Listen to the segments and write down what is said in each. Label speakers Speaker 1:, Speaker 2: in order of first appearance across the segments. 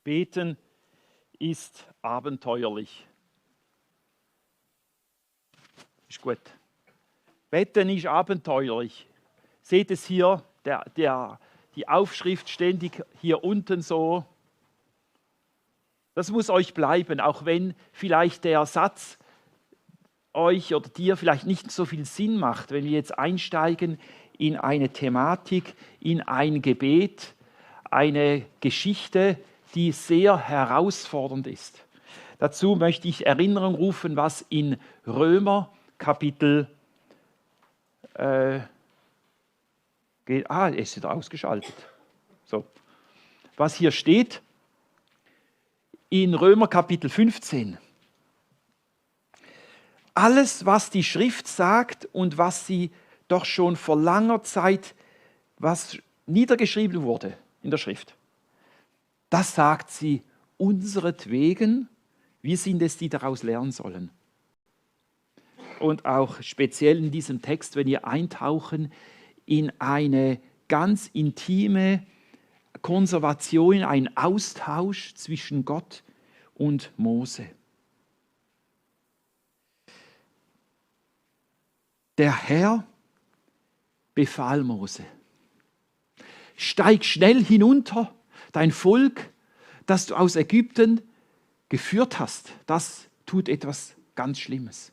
Speaker 1: Beten ist abenteuerlich. Ist gut. Beten ist abenteuerlich. Seht es hier, die Aufschrift ständig hier unten so. Das muss euch bleiben, auch wenn vielleicht der Satz euch oder dir vielleicht nicht so viel Sinn macht, wenn wir jetzt einsteigen in eine Thematik, in ein Gebet, eine Geschichte, die sehr herausfordernd ist. Dazu möchte ich Erinnerung rufen, was in Römer Kapitel ist wieder ausgeschaltet. So. Was hier steht in Römer Kapitel 15. Alles, was die Schrift sagt und was sie doch schon vor langer Zeit, was niedergeschrieben wurde in der Schrift, das sagt sie unseretwegen. Wir sind es, die daraus lernen sollen. Und auch speziell in diesem Text, wenn wir eintauchen in eine ganz intime Konservation, einen Austausch zwischen Gott und Mose. Der Herr befahl Mose: Steig schnell hinunter, dein Volk, das du aus Ägypten geführt hast, das tut etwas ganz Schlimmes.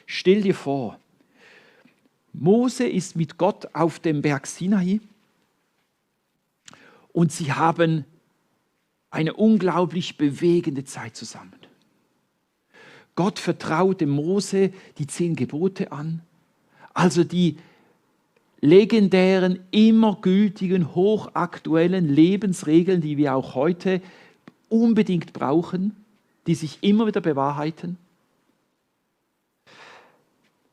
Speaker 1: Stell dir vor, Mose ist mit Gott auf dem Berg Sinai und sie haben eine unglaublich bewegende Zeit zusammen. Gott vertraut dem Mose die 10 Gebote an, also die legendären, immer gültigen, hochaktuellen Lebensregeln, die wir auch heute unbedingt brauchen, die sich immer wieder bewahrheiten.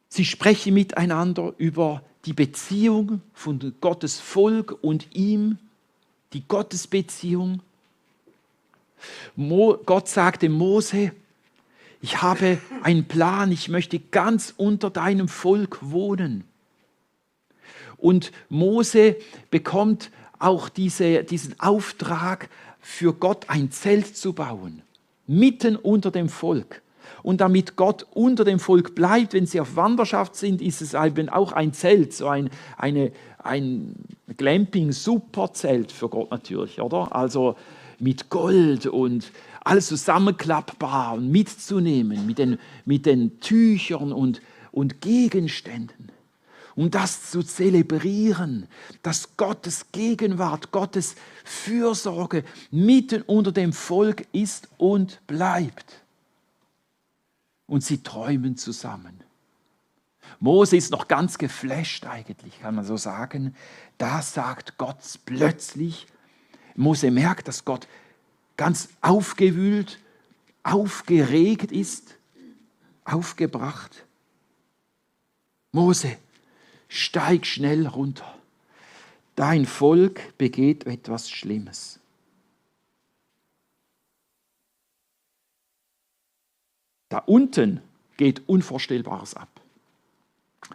Speaker 1: Sie sprechen miteinander über die Beziehung von Gottes Volk und ihm, die Gottesbeziehung. Gott sagte Mose: Ich habe einen Plan, ich möchte ganz unter deinem Volk wohnen. Und Mose bekommt auch diesen Auftrag, für Gott ein Zelt zu bauen, mitten unter dem Volk. Und damit Gott unter dem Volk bleibt, wenn sie auf Wanderschaft sind, ist es eben auch ein Zelt, so ein Glamping-Superzelt für Gott natürlich, oder? Also mit Gold und alles zusammenklappbar und mitzunehmen, mit den Tüchern und Gegenständen. Um das zu zelebrieren, dass Gottes Gegenwart, Gottes Fürsorge mitten unter dem Volk ist und bleibt. Und sie träumen zusammen. Mose ist noch ganz geflasht eigentlich, kann man so sagen. Da sagt Gott plötzlich, Mose merkt, dass Gott ganz aufgewühlt, aufgeregt ist, aufgebracht. Mose, steig schnell runter. Dein Volk begeht etwas Schlimmes. Da unten geht Unvorstellbares ab.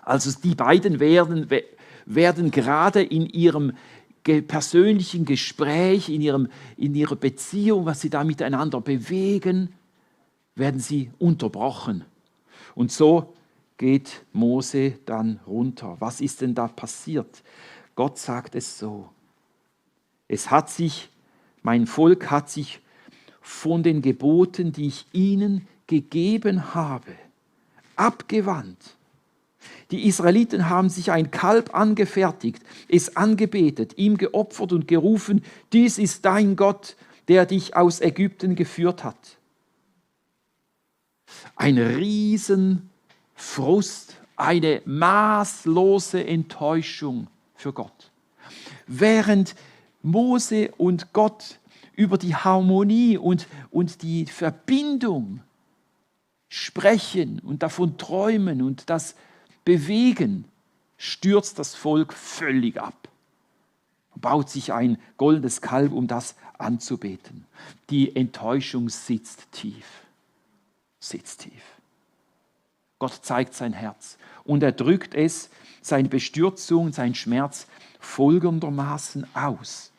Speaker 1: Also die beiden werden gerade in ihrem persönlichen Gespräch, in ihrer Beziehung, was sie da miteinander bewegen, werden sie unterbrochen. Und so geht Mose dann runter. Was ist denn da passiert? Gott sagt es so: Mein Volk hat sich von den Geboten, die ich ihnen gegeben habe, abgewandt. Die Israeliten haben sich ein Kalb angefertigt, es angebetet, ihm geopfert und gerufen: Dies ist dein Gott, der dich aus Ägypten geführt hat. Ein Riesenfrust, eine maßlose Enttäuschung für Gott. Während Mose und Gott über die Harmonie und die Verbindung sprechen und davon träumen und das bewegen, stürzt das Volk völlig ab. Baut sich ein goldenes Kalb, um das anzubeten. Die Enttäuschung sitzt tief. Gott zeigt sein Herz und er drückt es, seine Bestürzung, sein Schmerz folgendermaßen aus.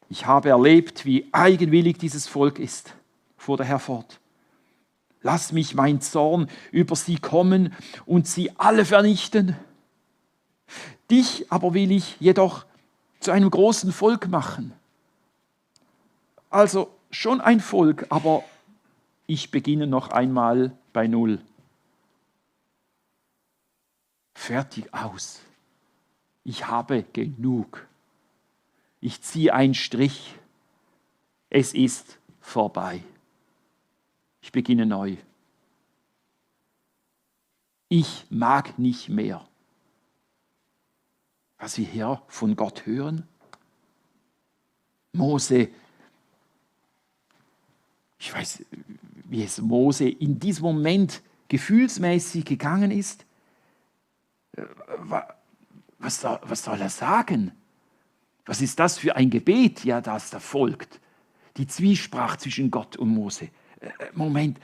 Speaker 1: Ich habe erlebt, wie eigenwillig dieses Volk ist, fuhr der Herr fort. Lass mich mein Zorn über sie kommen und sie alle vernichten. Dich aber will ich jedoch zu einem großen Volk machen. Also schon ein Volk, aber ich beginne noch einmal bei Null. Fertig aus. Ich habe genug. Ich ziehe einen Strich. Es ist vorbei. Ich beginne neu. Ich mag nicht mehr, was wir hier von Gott hören. Mose, ich weiß, wie es Mose in diesem Moment gefühlsmäßig gegangen ist. Was soll er sagen? Was ist das für ein Gebet, ja, das da folgt? Die Zwiesprache zwischen Gott und Mose. Moment,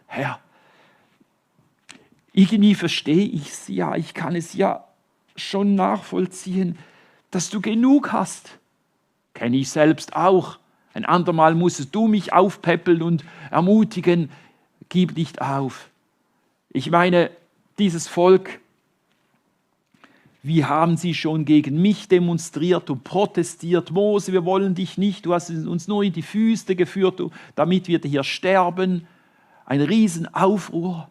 Speaker 1: Herr, irgendwie verstehe ich es ja, ich kann es ja schon nachvollziehen, dass du genug hast. Kenne ich selbst auch. Ein andermal musstest du mich aufpäppeln und ermutigen, gib nicht auf. Ich meine, dieses Volk, wie haben sie schon gegen mich demonstriert und protestiert? Mose, wir wollen dich nicht, du hast uns nur in die Füße geführt, damit wir hier sterben. Ein Riesenaufruhr.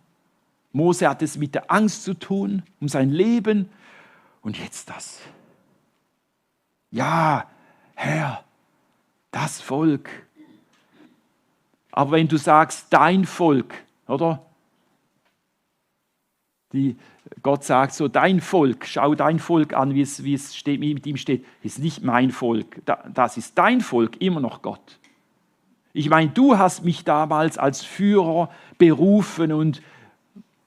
Speaker 1: Mose hat es mit der Angst zu tun, um sein Leben. Und jetzt das. Ja, Herr, das Volk. Aber wenn du sagst, dein Volk, oder? Gott sagt so, dein Volk, schau dein Volk an, wie es steht, mit ihm steht, ist nicht mein Volk, das ist dein Volk, immer noch Gott. Ich meine, du hast mich damals als Führer berufen und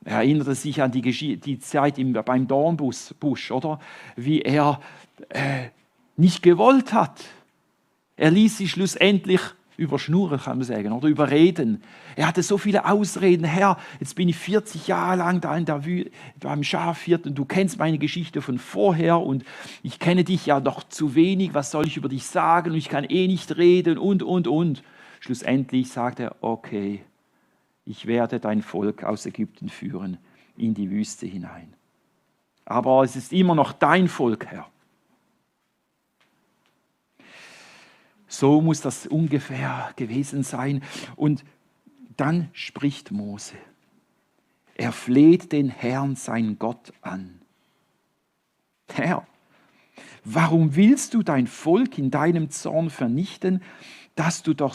Speaker 1: er erinnerte sich an die Zeit beim Dornbusch, oder? Wie er nicht gewollt hat. Er ließ sich schlussendlich überschnurren, kann man sagen, oder überreden. Er hatte so viele Ausreden. Herr, jetzt bin ich 40 Jahre lang da beim Schafhirt und du kennst meine Geschichte von vorher und ich kenne dich ja noch zu wenig. Was soll ich über dich sagen? Und ich kann eh nicht reden und. Schlussendlich sagt er, okay, ich werde dein Volk aus Ägypten führen, in die Wüste hinein. Aber es ist immer noch dein Volk, Herr. So muss das ungefähr gewesen sein. Und dann spricht Mose. Er fleht den Herrn, sein Gott, an. Herr, warum willst du dein Volk in deinem Zorn vernichten, dass du doch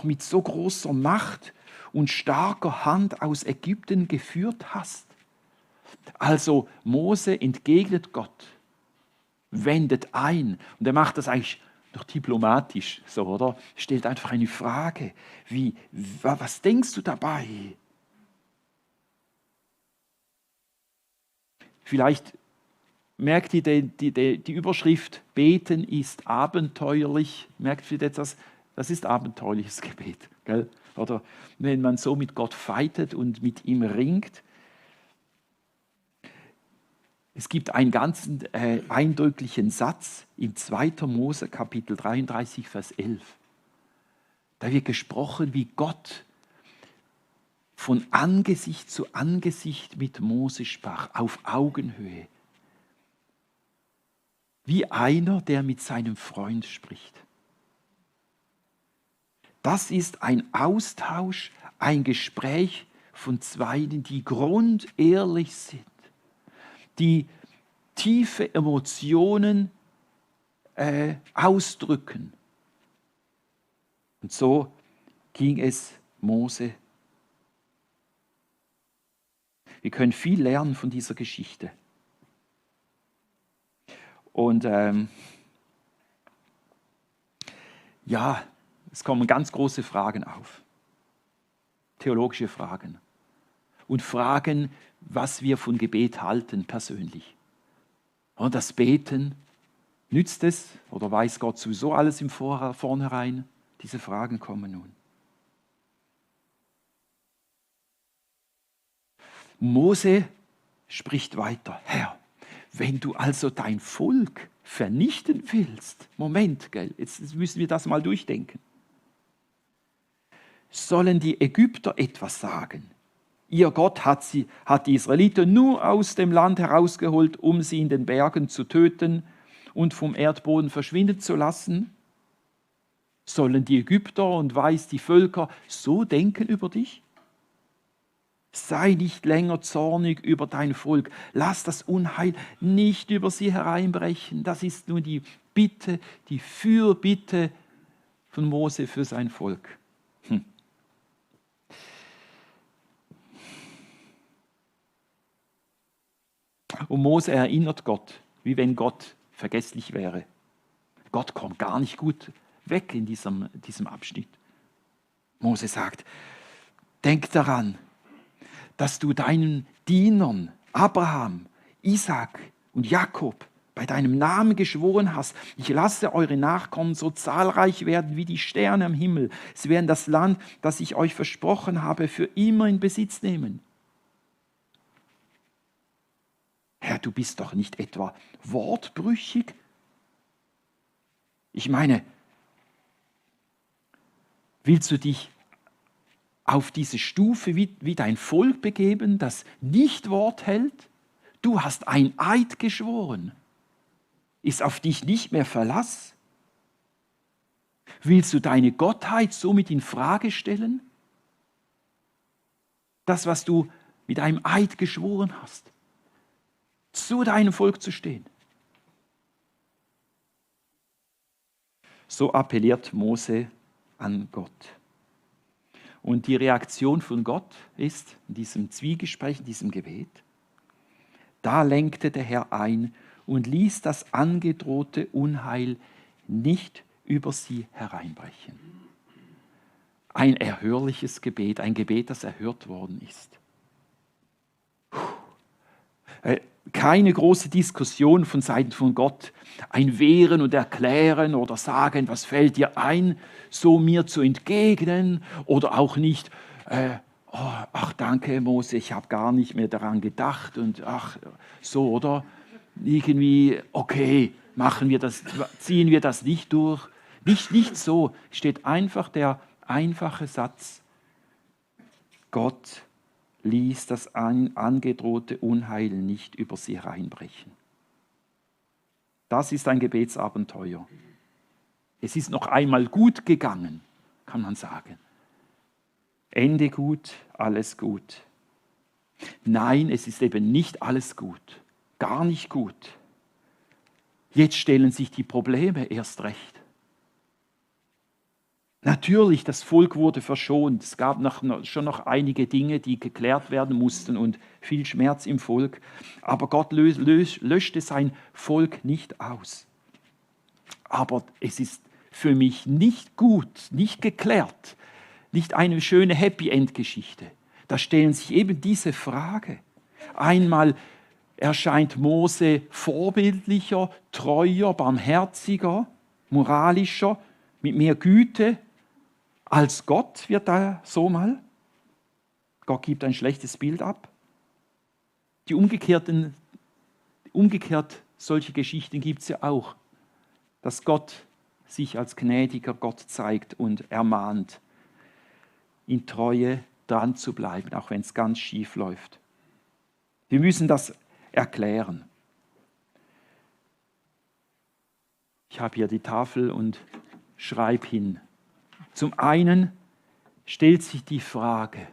Speaker 1: mit so großer Macht und starker Hand aus Ägypten geführt hast? Also Mose entgegnet Gott, wendet ein. Und er macht das eigentlich doch diplomatisch, so, oder? Stellt einfach eine Frage. Was denkst du dabei? Vielleicht merkt ihr die Überschrift, Beten ist abenteuerlich. Merkt ihr das? Das ist abenteuerliches Gebet. Gell? Oder wenn man so mit Gott fightet und mit ihm ringt. Es gibt einen ganz eindrücklichen Satz im 2. Mose Kapitel 33, Vers 11. Da wird gesprochen, wie Gott von Angesicht zu Angesicht mit Mose sprach, auf Augenhöhe. Wie einer, der mit seinem Freund spricht. Das ist ein Austausch, ein Gespräch von Zweien, die grundehrlich sind, die tiefe Emotionen ausdrücken. Und so ging es Mose. Wir können viel lernen von dieser Geschichte. Und ja, es kommen ganz große Fragen auf. Theologische Fragen. Und Fragen, was wir von Gebet halten persönlich. Und das Beten, nützt es oder weiß Gott sowieso alles im Vornherein? Diese Fragen kommen nun. Mose spricht weiter. Herr, wenn du also dein Volk vernichten willst. Moment, gell? Jetzt müssen wir das mal durchdenken. Sollen die Ägypter etwas sagen? Ihr Gott hat die Israeliten nur aus dem Land herausgeholt, um sie in den Bergen zu töten und vom Erdboden verschwinden zu lassen? Sollen die Ägypter und weiß die Völker so denken über dich? Sei nicht länger zornig über dein Volk. Lass das Unheil nicht über sie hereinbrechen. Das ist nun die Bitte, die Fürbitte von Mose für sein Volk. Und Mose erinnert Gott, wie wenn Gott vergesslich wäre. Gott kommt gar nicht gut weg in diesem Abschnitt. Mose sagt, denk daran, dass du deinen Dienern Abraham, Isaak und Jakob bei deinem Namen geschworen hast, ich lasse eure Nachkommen so zahlreich werden wie die Sterne am Himmel. Sie werden das Land, das ich euch versprochen habe, für immer in Besitz nehmen. Herr, du bist doch nicht etwa wortbrüchig? Ich meine, willst du dich auf diese Stufe wie dein Volk begeben, das nicht Wort hält? Du hast ein Eid geschworen. Ist auf dich nicht mehr Verlass? Willst du deine Gottheit somit in Frage stellen? Das, was du mit einem Eid geschworen hast, zu deinem Volk zu stehen. So appelliert Mose an Gott. Und die Reaktion von Gott ist, in diesem Zwiegespräch, in diesem Gebet, da lenkte der Herr ein und ließ das angedrohte Unheil nicht über sie hereinbrechen. Ein erhörliches Gebet, ein Gebet, das erhört worden ist. Keine große Diskussion von Seiten von Gott, ein Wehren und Erklären oder sagen, was fällt dir ein, so mir zu entgegnen, oder auch nicht, ach danke Mose, ich habe gar nicht mehr daran gedacht und ach so, oder irgendwie, okay, ziehen wir das nicht durch. Nicht so, steht einfach der einfache Satz, Gott ließ das angedrohte Unheil nicht über sie hereinbrechen. Das ist ein Gebetsabenteuer. Es ist noch einmal gut gegangen, kann man sagen. Ende gut, alles gut. Nein, es ist eben nicht alles gut, gar nicht gut. Jetzt stellen sich die Probleme erst recht. Natürlich, das Volk wurde verschont. Es gab schon noch einige Dinge, die geklärt werden mussten und viel Schmerz im Volk. Aber Gott löschte sein Volk nicht aus. Aber es ist für mich nicht gut, nicht geklärt, nicht eine schöne Happy-End-Geschichte. Da stellen sich eben diese Frage. Einmal erscheint Mose vorbildlicher, treuer, barmherziger, moralischer, mit mehr Güte als Gott, wird da so mal. Gott gibt ein schlechtes Bild ab. Umgekehrt solche Geschichten gibt es ja auch, dass Gott sich als gnädiger Gott zeigt und ermahnt, in Treue dran zu bleiben, auch wenn es ganz schief läuft. Wir müssen das erklären. Ich habe hier die Tafel und schreibe hin. Zum einen stellt sich die Frage,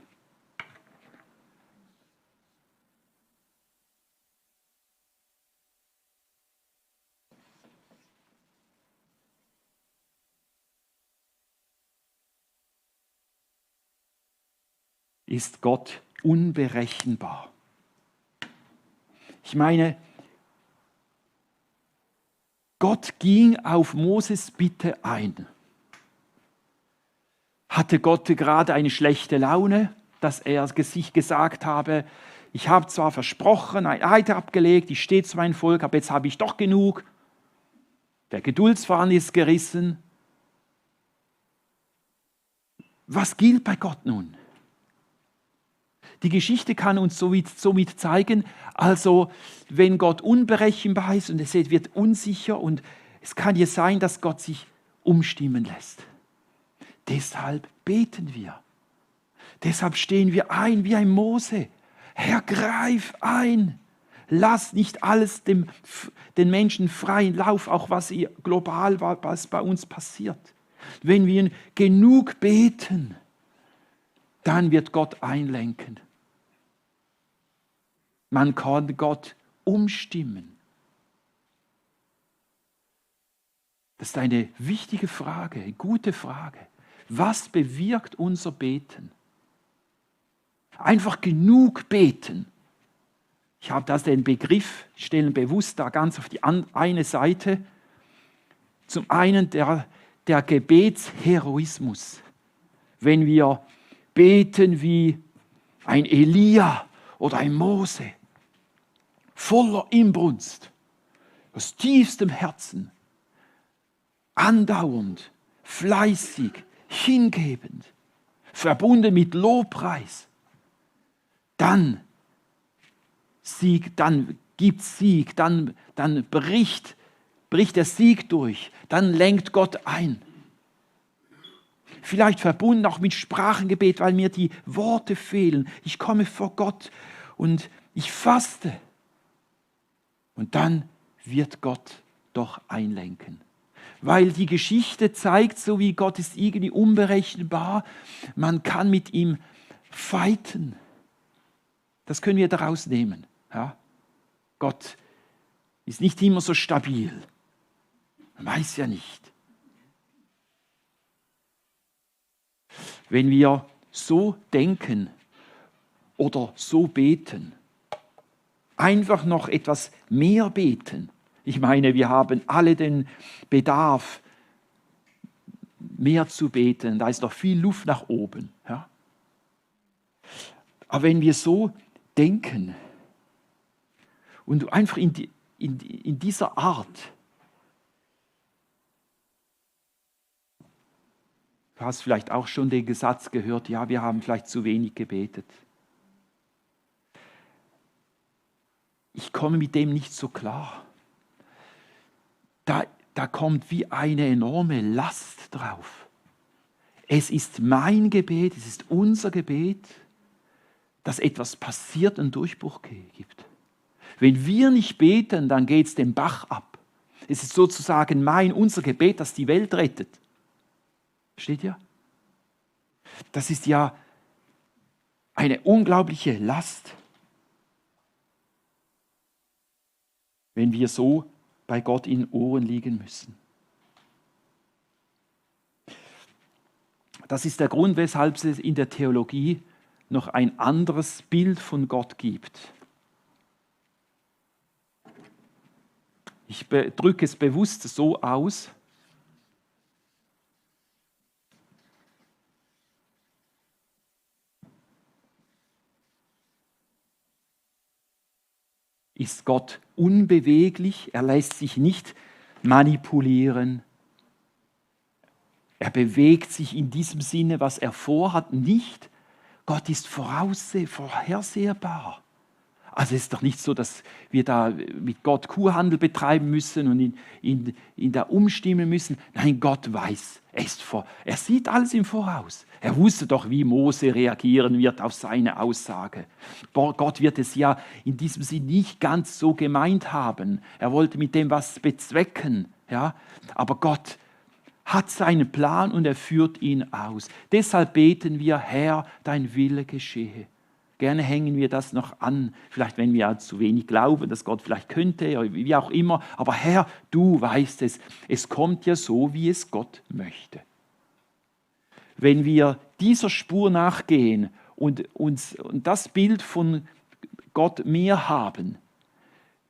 Speaker 1: ist Gott unberechenbar? Ich meine, Gott ging auf Moses Bitte ein. Hatte Gott gerade eine schlechte Laune, dass er sich gesagt habe, ich habe zwar versprochen, ein Eid abgelegt, ich stehe zu meinem Volk, aber jetzt habe ich doch genug. Der Geduldsfaden ist gerissen. Was gilt bei Gott nun? Die Geschichte kann uns somit zeigen, also wenn Gott unberechenbar ist und es wird unsicher und es kann ja sein, dass Gott sich umstimmen lässt. Deshalb beten wir. Deshalb stehen wir ein wie ein Mose. Herr, greif ein. Lass nicht alles den Menschen freien Lauf, auch was global war, was bei uns passiert. Wenn wir genug beten, dann wird Gott einlenken. Man kann Gott umstimmen. Das ist eine wichtige Frage, eine gute Frage. Was bewirkt unser Beten? Einfach genug beten. Ich habe das den Begriff, stellen bewusst da ganz auf die eine Seite. Zum einen der Gebetsheroismus. Wenn wir beten wie ein Elia oder ein Mose, voller Inbrunst, aus tiefstem Herzen, andauernd, fleißig, hingebend, verbunden mit Lobpreis, dann gibt es Sieg, dann bricht der Sieg durch, dann lenkt Gott ein. Vielleicht verbunden auch mit Sprachengebet, weil mir die Worte fehlen. Ich komme vor Gott und ich faste. Und dann wird Gott doch einlenken. Weil die Geschichte zeigt, so wie Gott ist irgendwie unberechenbar, man kann mit ihm fighten. Das können wir daraus nehmen. Ja? Gott ist nicht immer so stabil. Man weiß ja nicht. Wenn wir so denken oder so beten, einfach noch etwas mehr beten. Ich meine, wir haben alle den Bedarf, mehr zu beten. Da ist noch viel Luft nach oben. Ja? Aber wenn wir so denken und einfach in dieser Art, du hast vielleicht auch schon den Satz gehört, ja, wir haben vielleicht zu wenig gebetet. Ich komme mit dem nicht so klar. Da kommt wie eine enorme Last drauf. Es ist mein Gebet, es ist unser Gebet, dass etwas passiert, einen Durchbruch gibt. Wenn wir nicht beten, dann geht es den Bach ab. Es ist sozusagen unser Gebet, das die Welt rettet. Versteht ihr? Das ist ja eine unglaubliche Last, wenn wir so bei Gott in Ohren liegen müssen. Das ist der Grund, weshalb es in der Theologie noch ein anderes Bild von Gott gibt. Ich drücke es bewusst so aus. Ist Gott unbeweglich, er lässt sich nicht manipulieren. Er bewegt sich in diesem Sinne, was er vorhat, nicht. Gott ist vorhersehbar. Also es ist doch nicht so, dass wir da mit Gott Kuhhandel betreiben müssen und ihn da umstimmen müssen. Nein, Gott weiß, er sieht alles im Voraus. Er wusste doch, wie Mose reagieren wird auf seine Aussage. Gott wird es ja in diesem Sinn nicht ganz so gemeint haben. Er wollte mit dem was bezwecken. Ja? Aber Gott hat seinen Plan und er führt ihn aus. Deshalb beten wir, Herr, dein Wille geschehe. Gerne hängen wir das noch an, vielleicht wenn wir zu wenig glauben, dass Gott vielleicht könnte, wie auch immer. Aber Herr, du weißt es, es kommt ja so, wie es Gott möchte. Wenn wir dieser Spur nachgehen und das Bild von Gott mehr haben,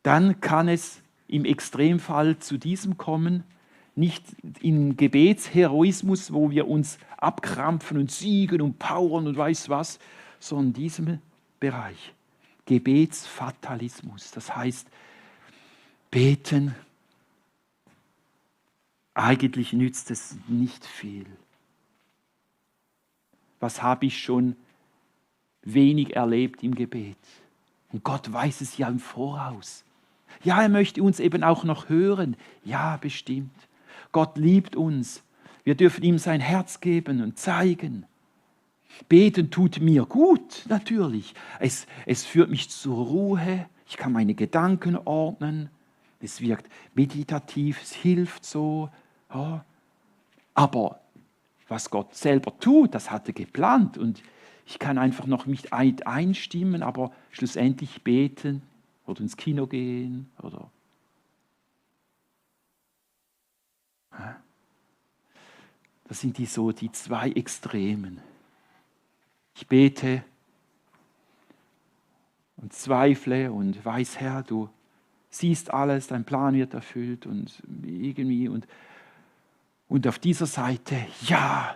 Speaker 1: dann kann es im Extremfall zu diesem kommen, nicht in Gebetsheroismus, wo wir uns abkrampfen und siegen und powern und weiß was, sondern in diesem Bereich. Gebetsfatalismus, das heißt, beten, eigentlich nützt es nicht viel. Was habe ich schon wenig erlebt im Gebet. Und Gott weiß es ja im Voraus. Ja, er möchte uns eben auch noch hören. Ja, bestimmt. Gott liebt uns. Wir dürfen ihm sein Herz geben und zeigen. Beten tut mir gut, natürlich. Es führt mich zur Ruhe. Ich kann meine Gedanken ordnen. Es wirkt meditativ, es hilft so. Ja. Aber was Gott selber tut, das hat er geplant. Und ich kann einfach noch nicht einstimmen, aber schlussendlich beten oder ins Kino gehen. Oder das sind die zwei Extremen. Ich bete und zweifle und weiß, Herr, du siehst alles, dein Plan wird erfüllt und irgendwie und auf dieser Seite, ja,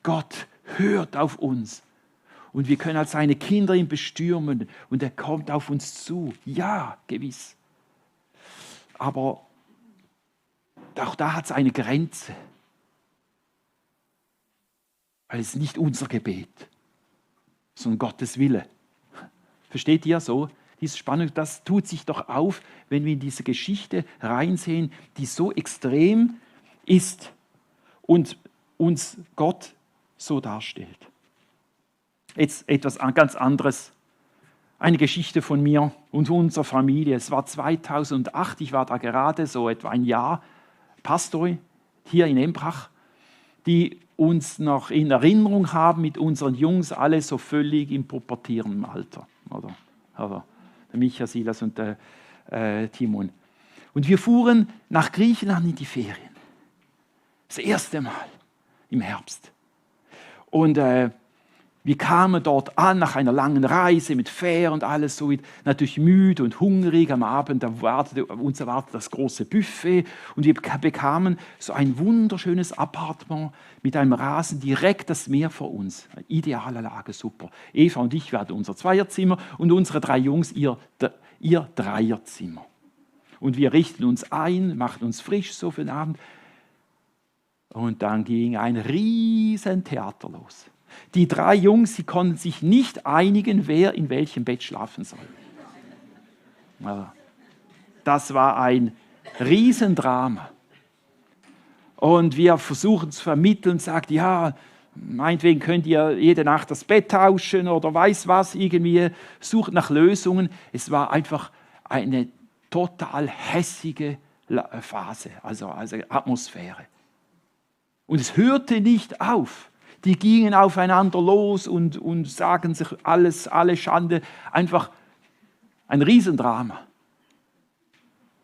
Speaker 1: Gott hört auf uns und wir können als seine Kinder ihn bestürmen und er kommt auf uns zu, ja, gewiss. Aber auch da hat es eine Grenze, weil es nicht unser Gebet, sondern Gottes Wille. Versteht ihr so? Diese Spannung, das tut sich doch auf, wenn wir in diese Geschichte reinsehen, die so extrem ist und uns Gott so darstellt. Jetzt etwas ganz anderes. Eine Geschichte von mir und unserer Familie. Es war 2008, ich war da gerade so etwa ein Jahr Pastor hier in Embrach, die uns noch in Erinnerung haben mit unseren Jungs, alle so völlig im pubertierenden Alter. Oder der Micha, Silas und der Timon. Und wir fuhren nach Griechenland in die Ferien. Das erste Mal im Herbst. Und wir kamen dort an nach einer langen Reise mit Fähre und alles, so natürlich müde und hungrig. Am Abend uns erwartete das große Buffet und wir bekamen so ein wunderschönes Appartement mit einem Rasen direkt das Meer vor uns. Ideale Lage, super. Eva und ich, wir hatten unser Zweierzimmer und unsere 3 Jungs ihr Dreierzimmer. Und wir richten uns ein, machten uns frisch so für den Abend. Und dann ging ein riesen Theater los. Die 3 Jungs, sie konnten sich nicht einigen, wer in welchem Bett schlafen soll. Das war ein Riesendrama. Und wir versuchen zu vermitteln, sagt, ja, meinetwegen könnt ihr jede Nacht das Bett tauschen oder weiß was, irgendwie sucht nach Lösungen. Es war einfach eine total hässige Phase, also Atmosphäre. Und es hörte nicht auf. Die gingen aufeinander los und sagen sich alle Schande. Einfach ein Riesendrama.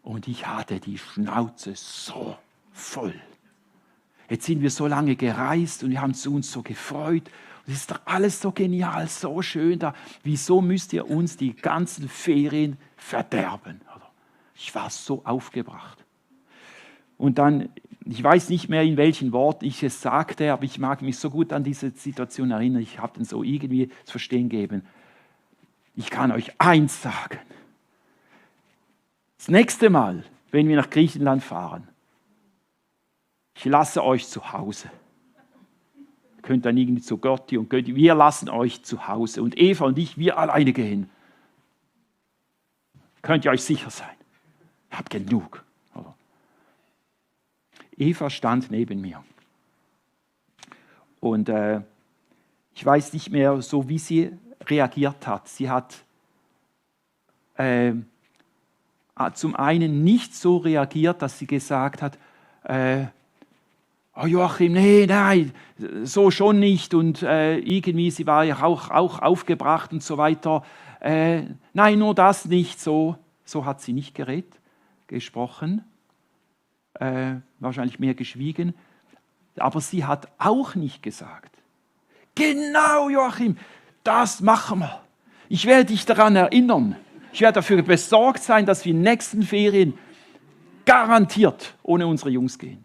Speaker 1: Und ich hatte die Schnauze so voll. Jetzt sind wir so lange gereist und wir haben zu uns so gefreut. Und es ist doch alles so genial, so schön da. Wieso müsst ihr uns die ganzen Ferien verderben? Ich war so aufgebracht. Und dann, ich weiß nicht mehr, in welchen Wort ich es sagte, aber ich mag mich so gut an diese Situation erinnern. Ich habe den so irgendwie zu verstehen gegeben. Ich kann euch eins sagen. Das nächste Mal, wenn wir nach Griechenland fahren, ich lasse euch zu Hause. Ihr könnt dann irgendwie zu Gotti und Götti, wir lassen euch zu Hause. Und Eva und ich, wir alleine gehen. Könnt ihr euch sicher sein. Ihr habt genug. Eva stand neben mir. Und ich weiß nicht mehr, so wie sie reagiert hat. Sie hat zum einen nicht so reagiert, dass sie gesagt hat, oh Joachim, nein, so schon nicht. Und irgendwie, sie war ja auch aufgebracht und so weiter. Nein, nur das nicht so. So hat sie nicht gesprochen. Wahrscheinlich mehr geschwiegen. Aber sie hat auch nicht gesagt, genau Joachim, das machen wir. Ich werde dich daran erinnern. Ich werde dafür besorgt sein, dass wir in den nächsten Ferien garantiert ohne unsere Jungs gehen.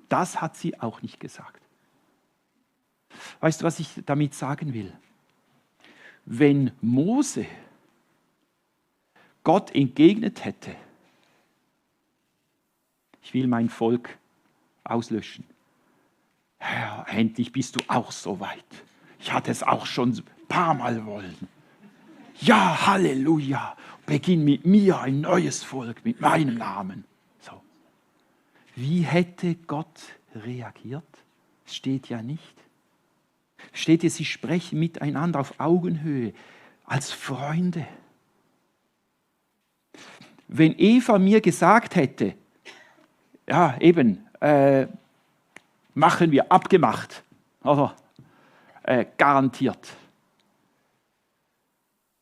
Speaker 1: Das hat sie auch nicht gesagt. Weißt du, was ich damit sagen will? Wenn Mose Gott entgegnet hätte, ich will mein Volk auslöschen. Herr, endlich bist du auch so weit. Ich hatte es auch schon ein paar Mal wollen. Ja, Halleluja, beginn mit mir ein neues Volk, mit meinem Namen. So. Wie hätte Gott reagiert? Es steht ja nicht. Es steht ja, sie sprechen miteinander auf Augenhöhe, als Freunde. Wenn Eva mir gesagt hätte, ja eben, machen wir, abgemacht, oder garantiert,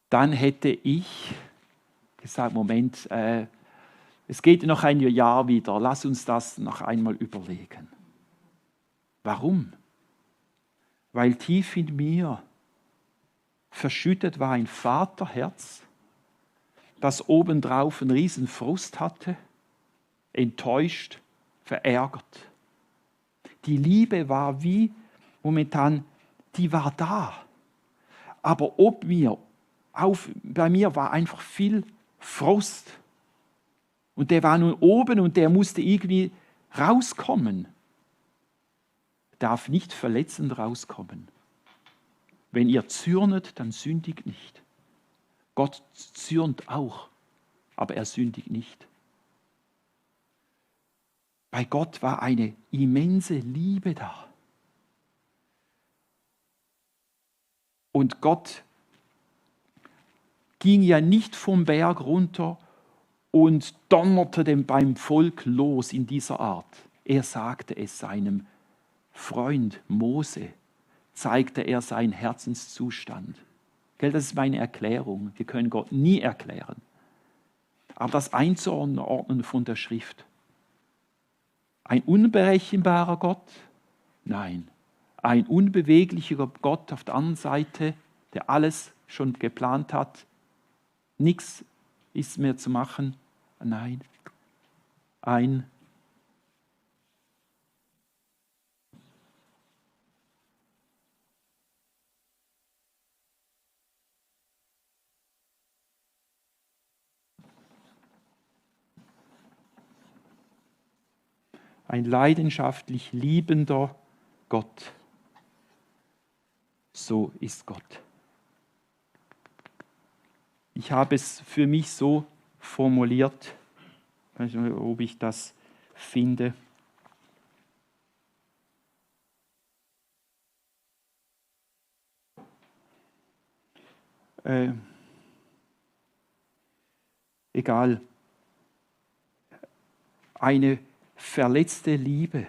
Speaker 1: dann hätte ich gesagt, Moment, es geht noch ein Jahr wieder, lass uns das noch einmal überlegen. Warum? Weil tief in mir verschüttet war ein Vaterherz, das obendrauf einen riesen Frust hatte, enttäuscht, verärgert. Die Liebe war wie momentan, die war da. Aber bei mir war einfach viel Frust. Und der war nun oben und der musste irgendwie rauskommen. Darf nicht verletzend rauskommen. Wenn ihr zürnet, dann sündigt nicht. Gott zürnt auch, aber er sündigt nicht. Bei Gott war eine immense Liebe da. Und Gott ging ja nicht vom Berg runter und donnerte beim Volk los in dieser Art. Er sagte es seinem Freund Mose, zeigte er seinen Herzenszustand. Das ist meine Erklärung. Wir können Gott nie erklären. Aber das Einzuordnen von der Schrift. Ein unberechenbarer Gott? Nein. Ein unbeweglicher Gott auf der anderen Seite, der alles schon geplant hat. Nichts ist mehr zu machen. Nein. Ein leidenschaftlich liebender Gott. So ist Gott. Ich habe es für mich so formuliert, ich weiß nicht, ob ich das finde. Egal. Eine verletzte Liebe,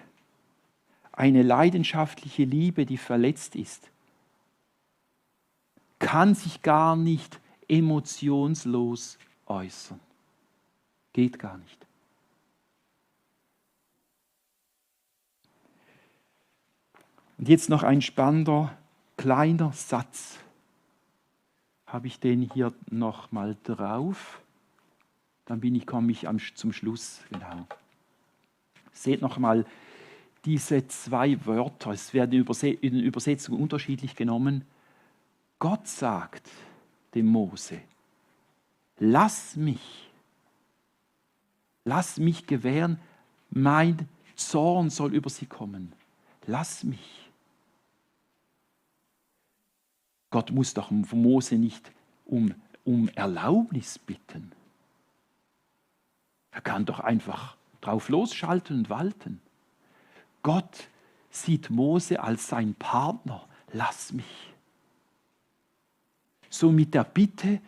Speaker 1: eine leidenschaftliche Liebe, die verletzt ist, kann sich gar nicht emotionslos äußern. Geht gar nicht. Und jetzt noch ein spannender, kleiner Satz. Habe ich den hier noch mal drauf? Dann komme ich zum Schluss. Genau. Seht noch mal diese zwei Wörter. Es werden in Übersetzungen unterschiedlich genommen. Gott sagt dem Mose, lass mich gewähren, mein Zorn soll über sie kommen. Lass mich. Gott muss doch von Mose nicht um Erlaubnis bitten. Er kann doch einfach drauf losschalten und walten. Gott sieht Mose als sein Partner. Lass mich. So mit der Bitte,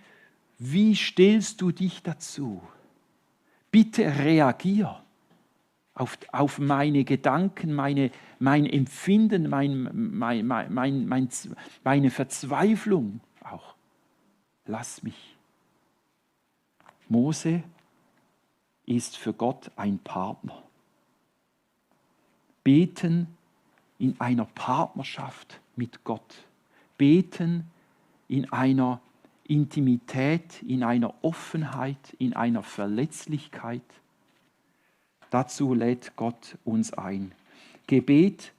Speaker 1: wie stellst du dich dazu? Bitte reagier auf meine Gedanken, mein Empfinden, meine Verzweiflung auch. Lass mich. Mose ist für Gott ein Partner. Beten in einer Partnerschaft mit Gott. Beten in einer Intimität, in einer Offenheit, in einer Verletzlichkeit. Dazu lädt Gott uns ein. Gebet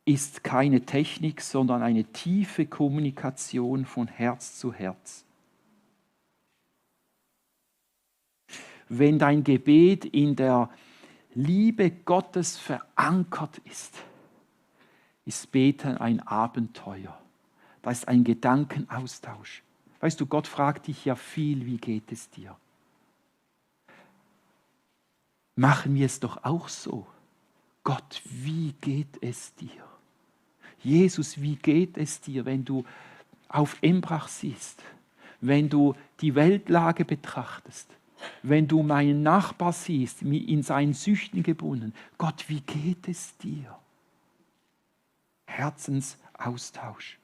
Speaker 1: ist keine Technik, sondern eine tiefe Kommunikation von Herz zu Herz. Wenn dein Gebet in der Liebe Gottes verankert ist Beten ein Abenteuer. Da ist ein Gedankenaustausch. Weißt du, Gott fragt dich ja viel, wie geht es dir? Machen wir es doch auch so. Gott, wie geht es dir? Jesus, wie geht es dir, wenn du auf Embrach siehst, wenn du die Weltlage betrachtest, wenn du meinen Nachbar siehst, in seinen Süchten gebunden? Gott, wie geht es dir? Herzensaustausch.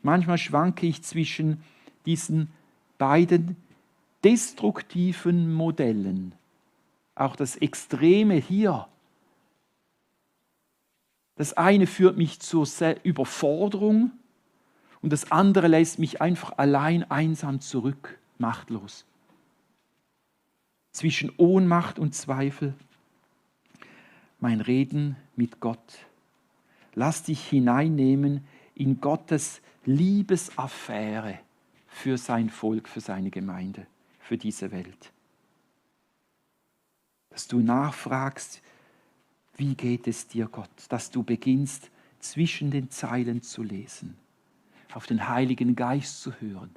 Speaker 1: Manchmal schwanke ich zwischen diesen beiden destruktiven Modellen. Auch das Extreme hier. Das eine führt mich zur Überforderung und das andere lässt mich einfach allein einsam zurück, machtlos. Zwischen Ohnmacht und Zweifel. Mein Reden mit Gott. Lass dich hineinnehmen in Gottes Liebesaffäre für sein Volk, für seine Gemeinde, für diese Welt. Dass du nachfragst, wie geht es dir, Gott? Dass du beginnst, zwischen den Zeilen zu lesen, auf den Heiligen Geist zu hören,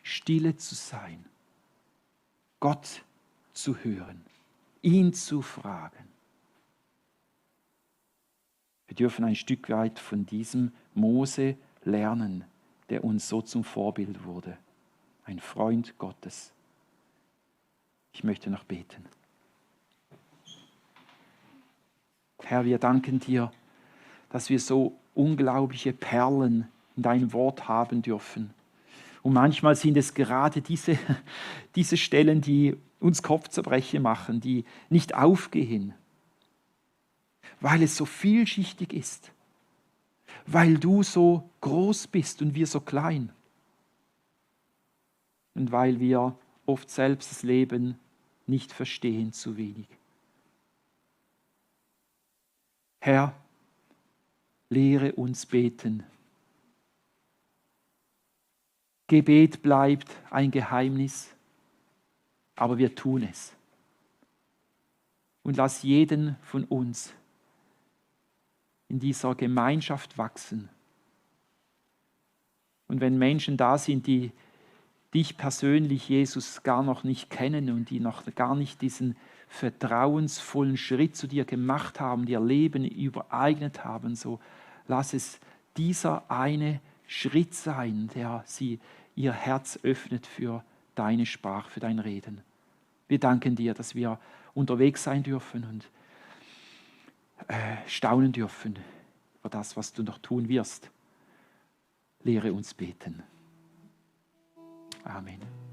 Speaker 1: stille zu sein, Gott zu hören, ihn zu fragen. Wir dürfen ein Stück weit von diesem Mose lernen, der uns so zum Vorbild wurde. Ein Freund Gottes. Ich möchte noch beten. Herr, wir danken dir, dass wir so unglaubliche Perlen in deinem Wort haben dürfen. Und manchmal sind es gerade diese Stellen, die uns Kopfzerbrechen machen, die nicht aufgehen, weil es so vielschichtig ist, weil du so groß bist und wir so klein und weil wir oft selbst das Leben nicht verstehen, zu wenig. Herr, lehre uns beten. Gebet bleibt ein Geheimnis, aber wir tun es. Und lass jeden von uns in dieser Gemeinschaft wachsen. Und wenn Menschen da sind, die dich persönlich, Jesus, gar noch nicht kennen und die noch gar nicht diesen vertrauensvollen Schritt zu dir gemacht haben, ihr Leben übereignet haben, so lass es dieser eine Schritt sein, der sie ihr Herz öffnet für deine Sprache, für dein Reden. Wir danken dir, dass wir unterwegs sein dürfen und staunen dürfen über das, was du noch tun wirst. Lehre uns beten. Amen.